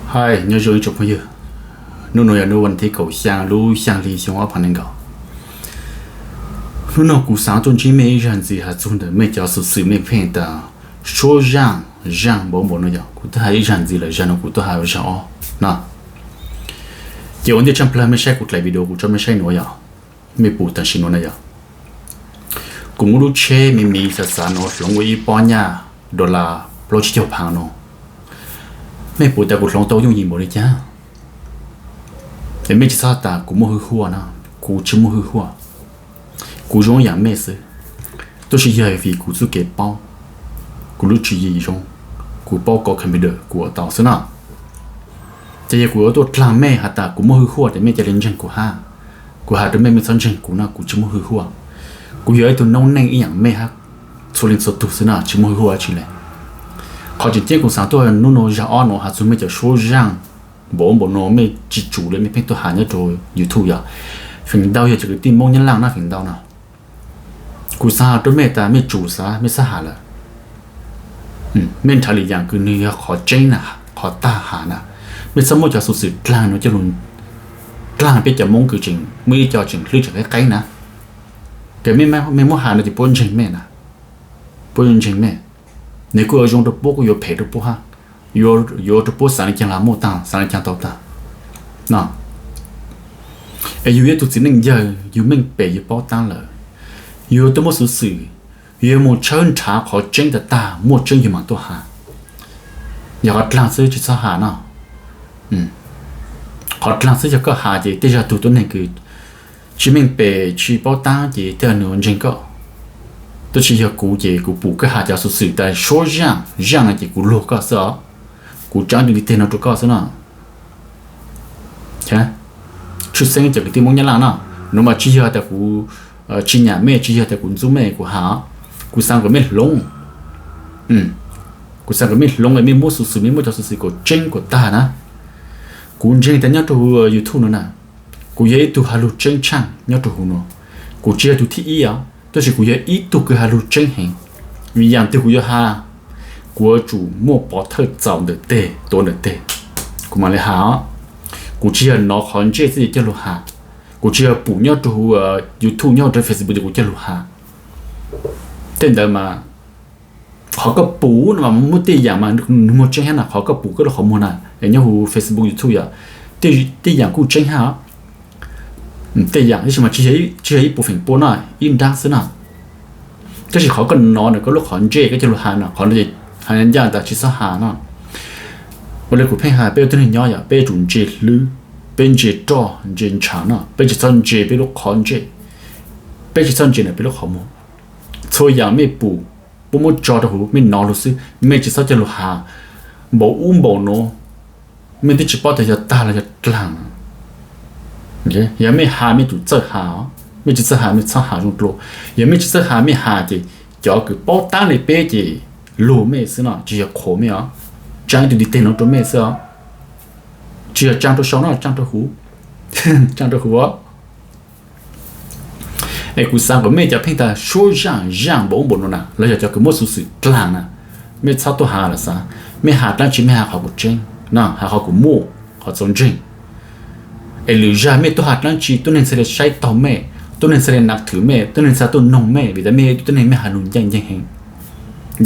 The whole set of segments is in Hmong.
Hais nyob zoo ib tsoom phooj ywg, hnub no yog hnub vas thib kaum xyaa lub xyaa hli xyoo ob phav nees nkaum. Hnub no kuv xaav tuaj ntsib mej ib zag ntxiv has txug ntawm mej cov xuv xwm mej pheej tas suab zaaj zaaj npaum npaum no yog kuv twb has ib zag ntxiv lawm, zag no kuv tuaj has zag ob no. Ces ua ntej tshaaj plawg mej saib kuv dlaim video kuv tso mej saib nuav yog, mej pum tam sim nuav na yog, kuv muab lub tsheb me me xav xav nuav hloov ua ib pob nyaj dollar plaub tsib caug phaav no. Mej pum tas kuv hloov tau yooj yim npaum li cas? Es mej tsi txhob tas kuv muaj hwj huaj na, kuv tsi muaj hwj huaj. Kuv zoo yaam mej xwb, tab sis yog vim kuv txuj kev paub, kuv lub tswv yim zoo, kuv paub kov computer kuv ua tau xwb na. Ces yog kuv yuav tuaj dlaag mej has tas kuv muaj hwj huaj tes mej ca le ntseeg kuv hab. Kuv has rua mej, mej txhob ntseeg kuv na, kuv tsi muaj hwj huaj. Kuv yog ib tug noob neej ib yaam mej hab, txhua leej txhua tug xwb na, tsi muaj hwj huaj dlaab tsi le. Qhov tseem ceeb kuv xaav tuaj hnub no zag ob no has txug mej cov suab zaaj npaum ub npaum no mej tsi tsum le mej pheej tuaj has nyob rua YouTube yog, feem ntau yog cov kwv tij Moob Nyab Laaj na feem ntau no. Kuv xaav has rua mej tas mej tsum xav mej txhob has lawm. Mej nrhav lwm yaam kws nwg yog qhov tseeb na, qhov tag has na. Mej txhob muab cov xuv xwm dlaag no coj lug dlaag peb cov Moob kws tseem muaj ib co tseem hlwb tseem qeeb qeeb na. Ces mej muab has no ces puab ntseeg mej na, puab yuav ntseeg mej. Nws kuj yuav zoo rua puab kuj yuav phem rua puab hab, yuav rua puab xaav le caag los muaj taag, xaav le caag tau taag no. Es yug ib tug txiv neej yawg, yug meej pem yug paub taab lawm, yug tuaj muaj xuv xwm, yug yuav moog tshawb nrhav qhov tseeb tag tag muaj tseeb yug maam tuaj has. Yog qhov dlaag xwb tsi txhob has no. Qhov dlaag xwb yog koj has ces tej zag tug tuab neeg kws tsi meej pem tsi paub taab ces tej zag nws yuav ntseeg koj. Tab sis yog kuv ces kuv pum koj has cov xuv xwm tas suab zaaj zaaj no ces kuv luag koj xwb os. Kuv tsaa ib tug ntiv teg no rua koj xwb no. Tshwj xeeb cov kwv tij Moob Nyab Laaj no, nuav mas tsi yog tas kuv tsi nyam mej, tsi yog tas kuv ntxub mej kuv has, kuv xaav kom mej hloov. Kuv xaav kom mej hloov es mej muab xuv xwm, mej muab cov xuv xwm kom tseeb kom tag na. Kuv ntseeg tas nyob rua huv YouTube no na, kuv yog ib tug has lug tseeb tshaaj nyob rua huv no. Kuv tsi yog tug thib ib os, tab sis kuv yog ib tug kws has lug tseeb heev. Vim yaam twg kuv yuav has, kuv yuav tsum muaj pov thawj txaus ntawm teg, tuav ntawm teg. Kuv mam le has os. Kuv tsi yog nov qhov ntsej xwb coj lug has. Kuv tsi yog pum nyob rua huv YouTube nyob rua Facebook es kuv coj lug has. Tej ntawd mas qhov koj pum no mas muaj tej yaam mas nwg muag tseeb hab na, qhov koj pum koj lub qhov muag na, es nyob huv Facebook YouTube yog, tej yaam kuj tseeb hab. Tej yaam tab sis mas tsi yog ib puas feem pua no, ib nraab xwb na. Tab sis qhov koj nov na koj lub qhov ntsej koj coj lug has no, qhov no ces has ncaj tas tsi txhob has no. Ua le kuv pheej has peb ua tuab neeg nyob yog peb yuav tsum ntse hlwb, peb ntse roj ntse ntshav no, peb tsi txhob ntse peb lub qhov ntsej, peb tsi txhob ntse na peb lub qhov muag. Txhua yaam mej pum, puab muab tso rua huv mej nov lug xwb, mej tsi txhob coj lug has npaum ub npaum nuav. Mej twb tsi paub tas yog tag los yog dlaag. Yog mej has mej tsum txawj has os, mej tsi txawj has mej txhob has zoo dlua. Yog mej tsi txawj has mej has ces cov kws paub taab le peb ces luag mej xwb no, tsi yog qhuas mej os. Tsaa ib tug ntiv teg no rua mej xwb os, tsi yog tsaa rua sau no, tsaa rua huv, tsaa rua huv os. Es kuv xaav kom mej cov pheej tas suab zaaj zaaj npaum ub npaum nuav na los yog cov kws muab xuv xwm dlaag na, mej txhob tuaj has lawm xav. Mej has dlaab tsi mej has qhov kuv tseeb no, has qhov kuv muaj, qhov txaus ntseeg. Es lwm zag mej tuaj has dlaab tsi tuab neeg txhaj le saib taug mej, tuab neeg txhaj le nav thwm mej, tuab neeg txhaj tuaj noog mej vim tas mej yog ib tug tuab neeg mej has lug ncaaj nceeg heev.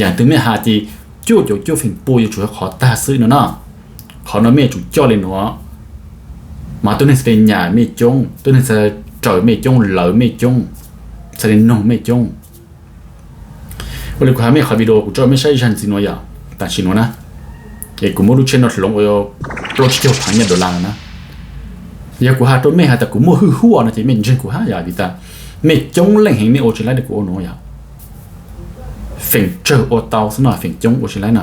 Yaam twg mej has ces cuaj caum cuaj feem pua yuav tsum yog qhov tag xwb no na. Qhov no mej yuav tsum coj le nuav, mas tuab neeg txhaj le nyam mej coob, tuab neeg txhaj le raws mej coob, lawv mej coob, txhaj le noog mej coob. Ua le kuv has mej qhov video kuv tso mej saib zag ntxiv nuav yog tam sim nuav na, es kuv muab lub tsheb no hloov ua plaub tsib caug phaav nyaj dollar na. Yog kuv has rua mej has tas kuv muaj hwj huaj no ces mej ntseeg kuv hab yog vim tas mej coob leej heev mej ua tsi laib le kuv ua nuav yog. Feem tsawg ua tau xwb no, feem coob ua tsi laib no.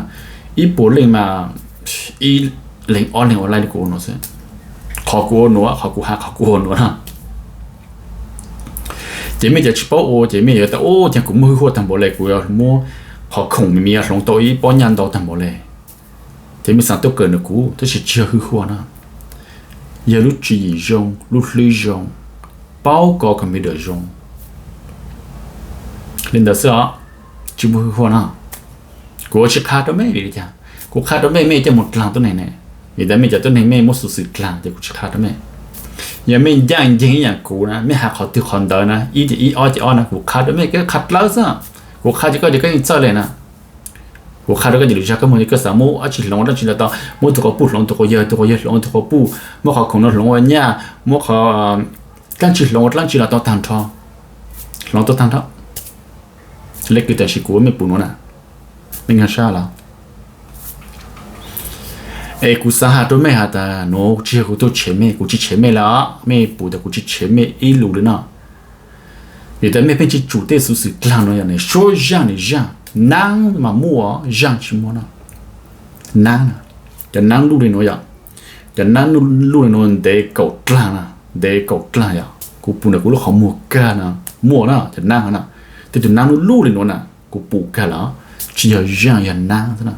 Ib puas leej mas ib leeg ob leeg ua laib le kuv ua nuav xwb. Qhov kuv ua nuav, qhov kuv has, qhov kuv ua nuav na. Ces mej cov tsi paub ua ces mej yuav tas, ub, caag kuv muaj hwj huaj taag npaum le, kuv yuav muab qhov khoom me me hloov tau ib pob nyaj ntau taag npaum le. Ces mej xaav tuaj kawm ntawm kuv, tab sis tsi yog hwj huaj na, yog lub tswv yim zoo, lub hlwb zoo, paub kov computer zoo. Li ntawd xwb os, tsi muaj hwj huaj na. Kuv ua tsi qha rua mej vim li cas? Kuv qha rua mej, mej coj moog dlaag tuab neeg ne. Vim tas mej cov tuab neeg mej muab xov xwm dlaag ces kuv tsis qha rua mej. Yog mej ncaaj nceeg ib yaam kuv na, mej has qhov twg qhov ntawd na, ib ces ib, ob ces ob na, kuv qha rua mej, koj qha dlawb xwb. Kuv qha ces koj ces koj yeej txawj le na. Kuv qha rua koj ces lwm zag koj moog ces koj xaav muab dlaab tsi hloov ua dlaab tsi los tau, muab tug quas puj hloov tug quas yawg, tug quas yawg hloov tug quas puj, muab qhov khoom no hloov ua nyaj, muab qhov dlaab tsi hloov ua dlaab tsi los tau taag nrho. Hloov tau taag nrho. Le kws tam sim kuv mej pum nuav na, mej nkaag sab los. Es kuv xaav has rua mej has tas nuav tsi yog kuv tuaj tshev mej, kuv tsi tshev mej le os, mej pum tas kuv tsi tshev mej ib lus le no. Vim tas mej pheej tsi tsum tej xuv xwm dlaag nuav yog ne, suab zaaj nwg zaaj, naab mas muaj, zaaj tsi muaj no. Naab, cov naab luj le nuav yog, cov naab luj le nuav ntev kaum dlaag na, ntev kaum dlaag yog, kuv pum ntawm kuv lub qhov muag kag na, muaj na cov naab na, tej tug naab luj luj le nuav na, kuv pum kag los, tsi yog zaaj yog naab xwb na.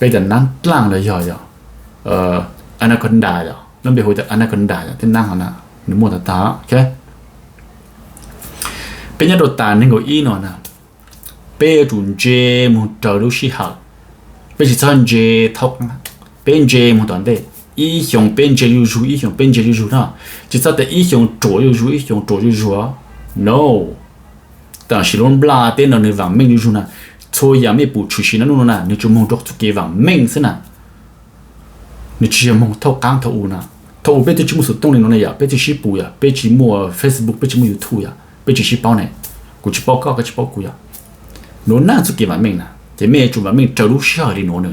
Peb tas naab dlaaj los yog, yog anaconda yog, lub npe hu tas anaconda yog tej naab hov na, nws muaj tag tag. Peb nyob rau tas neeg nkaum ib no na, peb yuav tsum ntse moog raws lub sij hawm. Peb tsis txhob ntse thaub qaab, peb ntse moog tom ntej. Ib xyoo peb ntse zuj zug, ib xyoo peb ntse zuj zug na. Tsis txhob tas ib xyoo ruam zuj zug, ib xyoo ruam zuj zug. No. Tam sim lub nplaj teb no nws vaam meej zuj zug na. Txhua yaam mej pum tshwm sim no nub no na, nws tsuas moog rau txuj kev vaam meej xwb na. Nws tsis yog moog thaub qaab thaum u na. Thaum u peb twb tsis muaj xov tooj le nuav ne yom, peb twb sib pum yom, peb tsis muaj Facebook, peb tsis muaj YouTube yom, peb tsis sib paub ne. Kuv tsis paub koj, koj tsis paub kuv yom. Nuav na txuj kev vaam meej na, ces mej yuav tsum vaam meej raws lub sij hawm le nuav na.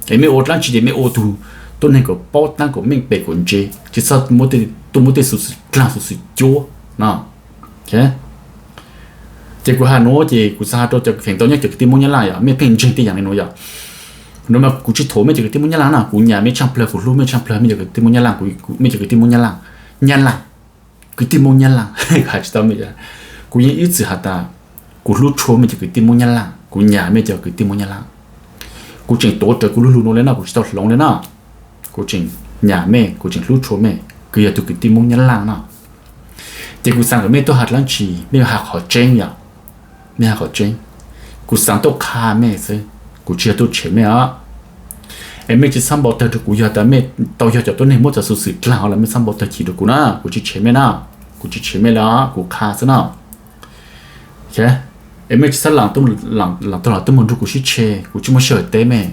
Es mej ua dlaab tsi ces mej ua tug tuab neeg kom paub taab kom meej pem kom ntse, tsis txhob tuaj muab tej xuv xwm dlaag xuv xwm cuab no. Ces kuv has nuav ces kuv xaav has rau cov kheev tau nyob cov kwv tij Moob Nyab Laj yom, mej pheej ntseeg tej yaam le nuav yom. Nuav mas kuv tsis thuam mej cov kwv tij Moob Nyab Laj na, kuv nyam mej tshaaj plawg, kuv hlub mej tshaaj plawg, mej cov kwv tij Moob Nyab Laj, kuv, mej cov kwv tij Moob Nyab Laj, Nyab Laj, kwv tij Moob Nyab Laj, has tsis tau mej. Kuv yeej ib txwm has tas kuv hlub tshua mej cov kwv tij Moob Nyab Laj, kuv nyam mej cov kwv tij Moob Nyab Laj. Kuv tseem tuav rawv kuv lub lug nuav le no, kuv tsis tau hloov le no. Kuv tseem nyam mej, kuv tseem hlub tshua mej, kws yog tug kwv tij Moob Nyab Laj no. Ces kuv xaav kom mej tuaj has dlaab tsi, mej has qhov tseeb yom. Mej has qhov tseeb. Kuv xaav tuaj qha mej xwb, kuv tsis yog tuaj tshev mej os. Es mej tsis txhob npau tawg rau kuv, yog tas mej tau yog cov tuab neeg muab cov xuv xwm dlaag hov los mej txhob npau tawg chim rau kuv na, kuv tsis tshev mej na. Kuv tsis tshev mej le os, kuv qha xwb no. Es mej tsis txhob laam tag los tuaj moog nrug kuv sib tshe, kuv tsis muaj sij hawm teb mej.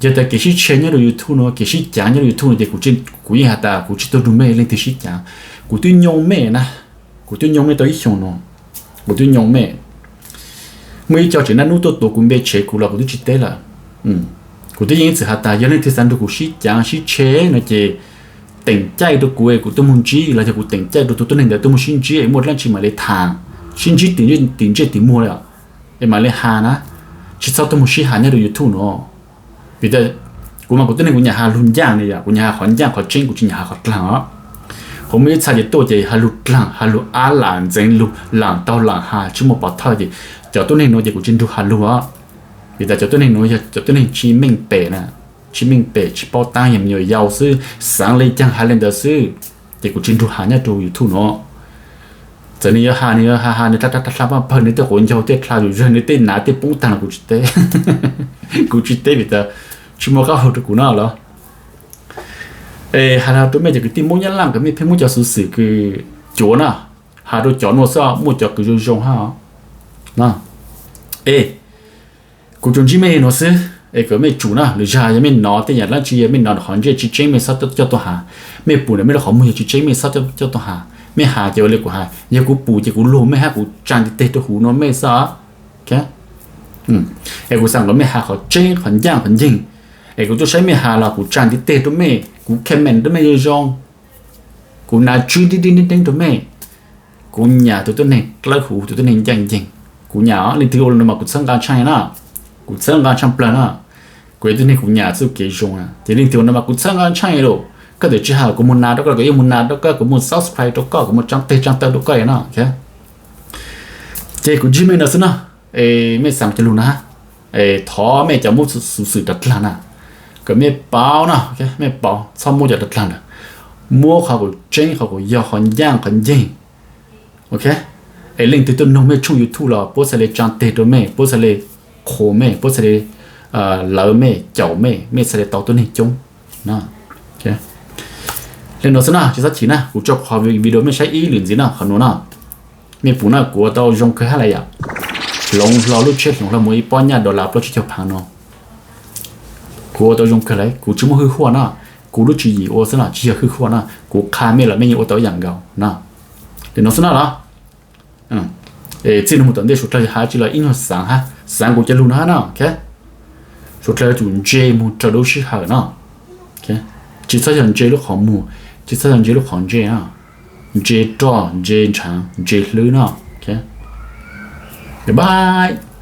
Yog tas kev sib tshe nyob rau YouTube nuav, kev sib caav nyob rau YouTube nuav ces kuv yeej has tas kuv tsis tuaj nrug mej leej twg sib caav. Kuv twb nyoo mej na, kuv twb nyoo mej tau ib xyoos nuav, kuv twb nyoo mej. Muaj ib co tseem naj nub tuaj tuav kuv npe tshev kuv los kuv twb tsis teb lawm. Kuv twb yeej ib txwm has tas yog leej twg xav nrug kuv sib caav sib tshe no ces teem caij rau kuv es kuv tuaj moog ntsib, los yog kuv teem caij rau tug tuab neeg ntawd tuaj moog sib ntsib es muaj dlaab tsi mam le tham, sib ntsib tim ntsej tim muag le, es mam le has na, tsis txhob tuaj moog sib has nyob rau YouTube nuav. Vim tas kuv mas kuv tuab neeg kuv nyam has lug ncaaj ne yom, kuv nyam has qhov ncaaj qhov tseeb, kuv tsis nyam has qhov dlaag os. Qhov muaj ib txha ces tuaj ces has lug dlaag, has lug ab lam ntxeev lug, lam taug lam has tsis muaj pov thawj ces cov tuab neeg nuav ces kuv tsis nrug has lug os. Vim tas cov tuab neeg nuav yog cov tuab neeg tsis meej pem na, tsis meej pem tsis paub taab, yog me nyuam yaus xwb, xaav le caag has le ntawd xwb, ces kuv tsis nrug has nyob rau YouTube nuav. Txawm nws yuav has, nws yuav has has nws dlha dlha dlha paj pawg, nws tej quav ncaug tej dlha zug zawg, nws tej nav tej poob taag los kuv tsis teb. Kuv tsis teb vim tas tsis muaj qab hau rau kuv no los. Es has rau mej cov kwv tij Moob Nyab Laj kom mej pheej muab cov xuv xwm kws cuav na, has rau cov nuav xwb, muaj cov kws zoo zoo hab. Es kuv tsuas ntsib mej nuav xwb, es kom mej tsum na, lwm zag yog mej nov tej yaam dlaab tsi, yog mej nov qhov ntsej tsis tseeb mej txhob coj tuaj has. Mej pum ntawm mej lub qhov muag yog tsis tseeb mej txhob coj tuaj has. Mej has ces ua le kuv has, yog kuv pum ces kuv lug mej hab kuv tsaa ntiv teg rau huv nuav mej xwb. Es kuv xaav kom mej has qhov tseeb qhov ncaaj qhov nceeg. Es kuv tuaj saib mej has los kuv tsaa ntiv teg rau mej, kuv comment rau mej zoo zoo, kuv nav tswb dib dib neeb neeb rau mej. Kuv nyam tug tuab neeg dlawb huv, tug tuab neeg ncaaj nceeg. Kuv nyam leej twg ua le nuav mas kuv txhawb nqaa tshaaj na, kuv txhawb nqaa tshaaj plawg na. Kuv yog tuab neeg kuv nyam txuj kev zoo na, ces leej twg ua nuav mas kuv txhawb nqaa tshaaj lawm. Koj txawm tsis has kuv moog nav rau koj, kuv yeej moog nav rau koj, kuv moog subscribe rau koj, kuv moog tsaa teg tsaa taw rau koj na. Ces kuv ntsib mej nuav xwb na, es mej xaav cov lug na, es thov mej cov muab xuv xwm rov dlaag na, kom mej paub na, mej paub txhob muab cov rov dlaag lawm. Muab qhov kuv tseeb, qhov kuv yog, qhov ncaaj qhov nceeg. Ok, es leej twg tuaj noog mej tshooj YouTube los puab txhaj le tsaa teg rau mej, puab txhaj le qhuas mej, puab txhaj le lawv mej, caum mej, mej txhaj le tau tuab neeg coob. Li no xwb na, tsis txhob chim na, kuv tso qhov video mej saib ib lwm ntxiv na, qhov nuav na. Mej pum na, kuv ua tau zoo kawg hab lawm yom. Hloov hlo lub tsheb, hloov hlo mus ib pob nyaj dollar plaub tsib caug phav no. Kuv ua tau zoo kawg lawm, kuv tsis muaj hwj huaj na. Kuv lub tswv yim ua xwb na, tsis yog hwj huaj na. Kuv qha mej los mej yeej ua tau ib yam nkaus na. Li no xwb na los. Txij no mus tom ntej suav dlawg has tsi los ib nyuag xaav hab, xaav kuv cov lug no hab na. Suav dlawg yuav tsum ntse mus raws lub sij hawm no. Tsis txhob yog ntse lub qhov muag, tsis txhob yog ntse lub qhov ntsej na. Ntse roj, ntse ntshaav, ntse hlwb no. Bye bye.